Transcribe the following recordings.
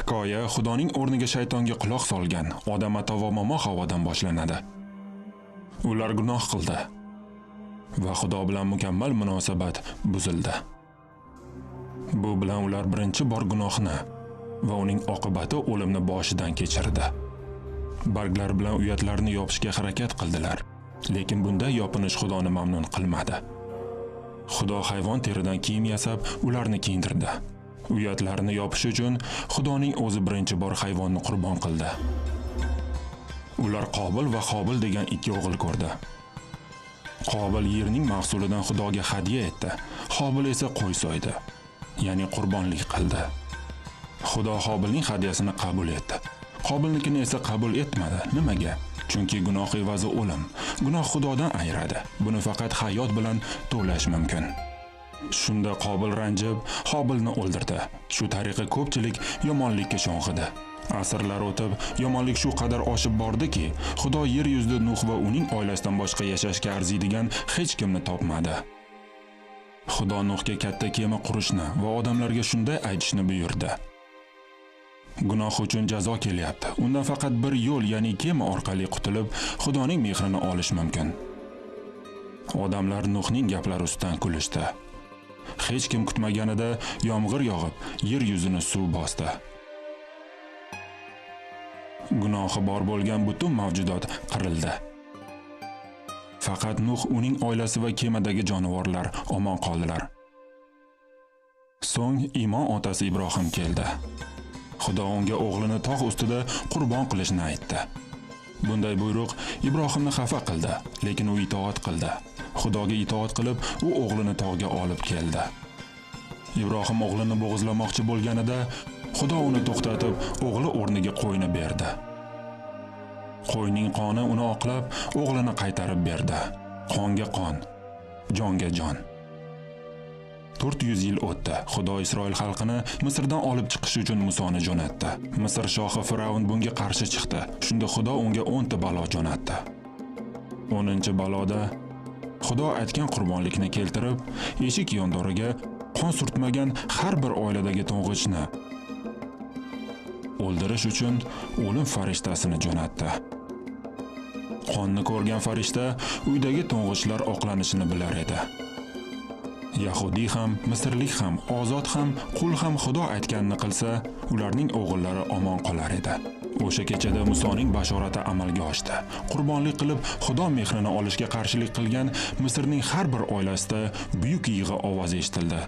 Hikoya Xudoning o'rniga shaytonga quloq solgan Odam ata va momo Havodan boshlanadi. Ular gunoh qildi va Xudo bilan mukammal munosabat buzildi. Bu bilan ular birinchi bor gunohni va uning oqibati o'limni boshidan kechirdi. Barglar bilan uyatlarni yopishga harakat qildilar, lekin bunday yopinish Xudoni mamnun qilmadi. Xudo hayvon teridan kiyim yasab, ularni kiyintirdi. Uyatlarini yopish uchun Xudoning o'zi birinchi bor hayvonni qurbon qildi. Ular Qobil va Hobil degan ikki o'g'il ko'rdi. Qobil yerning mahsulidan Xudoga hadya etdi. Hobil esa qo'y so'ydi, ya'ni qurbonlik qildi. Xudo Hobilning hadyasini qabul etdi. Qobilnikini esa qabul etmadi. Nimaga? Chunki gunoh evazi o'lim. Gunoh Xudodan ayiradi. Buni faqat hayot bilan to'lash mumkin. Shunda Qobil ranjib, Hobilni o'ldirdi. Shu tariqa ko'pchilik yomonlikka sho'ng'idi. Asrlar o'tib, yomonlik shu qadar oshib bordiki, Xudo yer yuzida Nuh va uning oilasidan boshqa yashashga arziydigan hech kimni topmadi. Xudo Nuhga katta kema qurishni va odamlarga shunday aytishni buyurdi. Gunoh uchun jazo kelyapti. Undan faqat bir yo'l, ya'ni kema orqali qutulib, Xudoning mehrini olish mumkin. Odamlar Nuhning gaplari ustidan kulishdi. Hech kim kutmaganida yomg'ir yog'ib, yer yuzini suv bosdi. Gunohi bor bo'lgan butun mavjudot qirildi. Faqat Nuh, uning oilasi va kemadagi jonivorlar omon qoldilar. So'ng iymon otasi Ibrohim keldi. Xudo unga o'g'lini tog' ustida qurbon qilishni aytdi. Bunday buyruq Ibrohimni xafa qildi, lekin u itoat qildi. Xudoga itoat qilib, u o'g'lini tog'ga olib keldi. Ibrohim o'g'lini bo'g'izlamoqchi bo'lganida, Xudo uni to'xtatib, o'g'li o'rniga qo'yni berdi. Qo'yning qoni uni oqlab, o'g'lini qaytarib berdi. Qonga qon, jonga jon. 400 yil o'tdi. Xudo Isroil xalqini Misrdan olib chiqish uchun Musoni jo'natdi. Misr shohi Firavn bunga qarshi chiqdi. Shunda Xudo unga 10 ta balo jo'natdi. 10-baloda Xudo aytgan qurbonlikni keltirib, eshik yondoriga qon surtmagan har bir oiladagi to'ng'ichni o'ldirish uchun o'lim farishtasini jo'natdi. Qonni ko'rgan farishta uydagi to'ng'ichlar oqlanishini bilar edi. Yahudiy ham, misrlik ham, ozod ham, qul ham Xudo aytganini qilsa, ularning o'g'illari omon qolar edi. O'sha kechada Musoning bashorati amalga oshdi. Qurbonlik qilib, Xudo mehrini olishga qarshilik qilgan Misrning har bir oilasida buyuk yig'i ovozi eshitildi.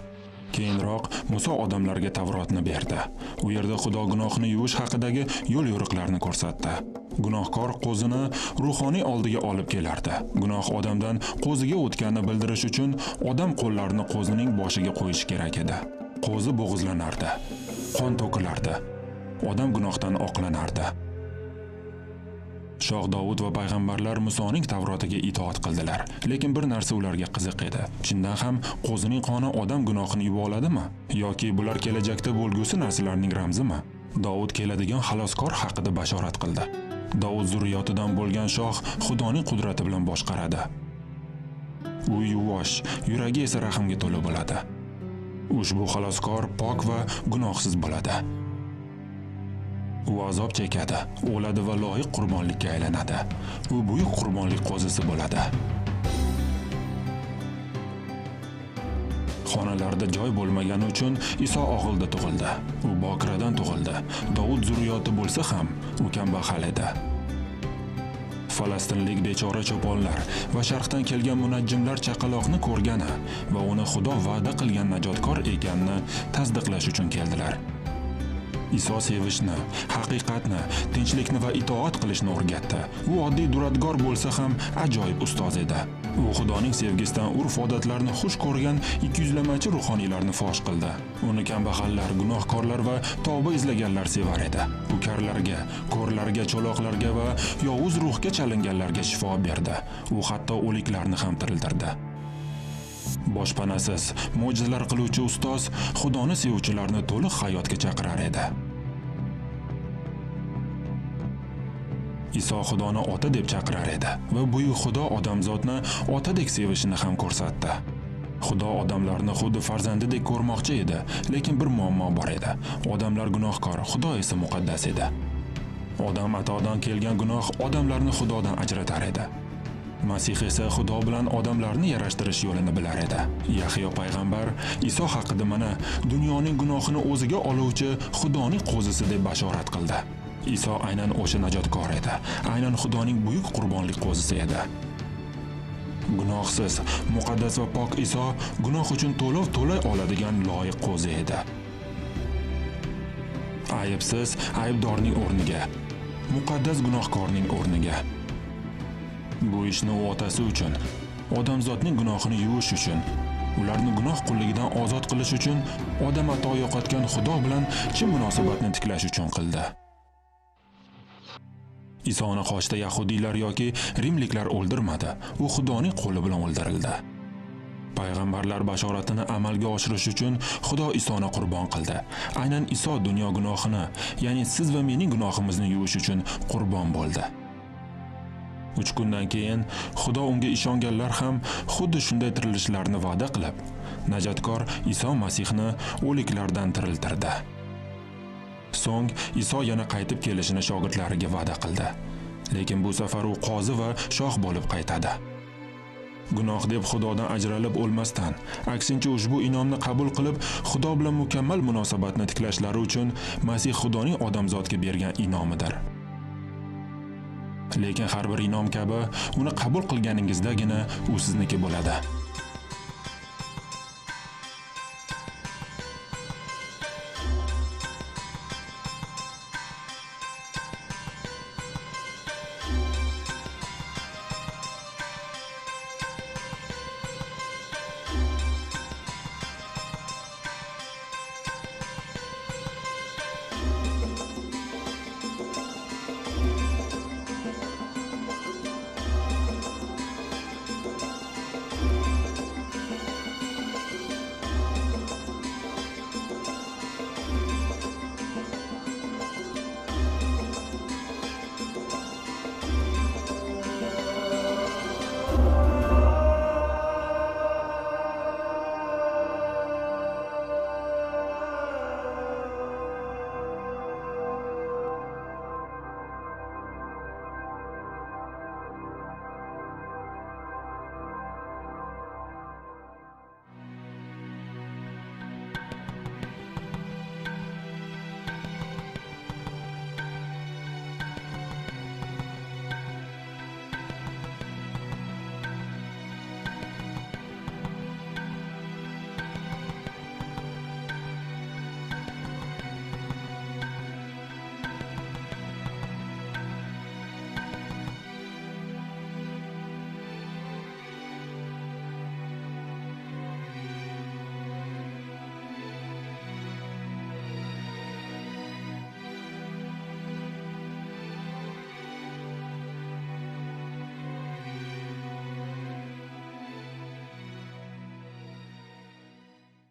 Keyinroq Muso odamlarga Tavrotni berdi. U yerda Xudo gunohni yuvish haqidagi yo'l-yo'riqlarni ko'rsatdi. Gunohkor qo'zini ruhoniy oldiga olib kelardi. Gunoh odamdan qo'ziga o'tganini bildirish uchun odam qo'llarini qo'zining boshiga qo'yishi kerak edi. Qo'zi bo'g'izlanardi, qon to'kilardi. Odam gunohdan oqlanardi. Shoh Dovud va payg'ambarlar Musoning Tavrotiga itoat qildilar. Lekin bir narsa ularga qiziq edi. Chindan ham qo'zining qoni odam gunohini yuva oladimi? Yoki bular kelajakda bo'lgusi narsalarning ramzimi? Dovud keladigan xaloskor haqida bashorat qildi. Dovud zurriyotidan bo'lgan shoh Xudoning qudrati bilan boshqaradi. U yuvosh, yuragi esa rahmga to'la bo'ladi. Ushbu xaloskor pok va gunohsiz bo'ladi. U azob chekadi, o'ladi va loyiq qurbonlikka aylanadi. U buyuk qurbonlik qo'zisi bo'ladi. Xonalarda joy bo'lmagani uchun Iso og'ilda tug'ildi. U bokiradan tug'ildi. Dovud zurriyoti bo'lsa ham, u kambag'al edi. Falastinlik bechora cho'ponlar va sharqdan kelgan munajjimlar chaqaloqni ko'rgani va uni Xudo va'da qilgan najotkor ekanini tasdiqlash uchun keldilar. Iso sevishni, haqiqatni, tinchlikni va itoat qilishni o'rgatdi. U oddiy duradgor bo'lsa ham ajoyib ustoz edi. U Xudoning sevgisidan urf-odatlarni xush ko'rgan ikkiyuzlamachi ruhoniylarni fosh qildi. Uni kambag'allar, gunohkorlar va tavba izlaganlar sevar edi. U karlarga, ko'rlarga, cho'loqlarga va yovuz ruhga chalinganlarga shifo berdi. U hatto o'liklarni ham tiriltirdi. Boshpanasiz, mo'jizalar qiluvchi ustoz Xudoni sevuvchilarni to'liq hayotga chaqirar edi. Iso Xudoni ota deb chaqirar edi va buyuk Xudo odamzodni otadek sevishini ham ko'rsatdi. Xudo odamlarni xuddi farzandidek ko'rmoqchi edi, lekin bir muammo bor edi. Odamlar gunohkor, Xudo esa muqaddas edi. Odam atodan kelgan gunoh odamlarni Xudodan ajratar edi. Masih esa Xudo bilan odamlarni yarashtirish yo'lini bilar edi. Yahyo payg'ambar Iso haqida mana dunyoning gunohini o'ziga oluvchi Xudoning qo'zisi deb bashorat qildi. Iso aynan o'sha najotkor edi. Aynan Xudoning buyuk qurbonlik qo'zisi edi. Gunohsiz, muqaddas va pok Iso gunoh uchun to'lov to'lay oladigan loyiq qo'zi edi. Aybsiz aybdorning o'rniga, muqaddas gunohkorning o'rniga. Bu ishni u otasi uchun, odamzodning gunohini yuvish uchun, ularni gunoh qulligidan ozod qilish uchun, odam ato yo'qotgan Xudo bilan chin munosabatni tiklash uchun qildi. Isoni xochda yahudiylar yoki rimliklar o'ldirmadi. U Xudoning qo'li bilan o'ldirildi. Payg'ambarlar bashoratini amalga oshirish uchun Xudo Isoni qurbon qildi. Aynan Iso dunyo gunohini, ya'ni siz va mening gunohimizni yuvish uchun qurbon bo'ldi. 3 kundan keyin Xudo unga ishonganlar ham xuddi shunday tirilishlarini va'da qilib, najotkor Iso Masihni o'liklardan tiriltirdi. So'ng Iso yana qaytib kelishini shogirdlariga va'da qildi. Lekin bu safar u qozi va shoh bo'lib qaytadi. Gunoh deb Xudodan ajralib o'lmasdan, aksincha ushbu inomni qabul qilib, Xudo bilan mukammal munosabatni tiklashlari uchun Masih Xudoning odamzodga bergan inomidir. Lekin har bir inom kabi uni qabul qilganingizdagina u sizniki bo'ladi.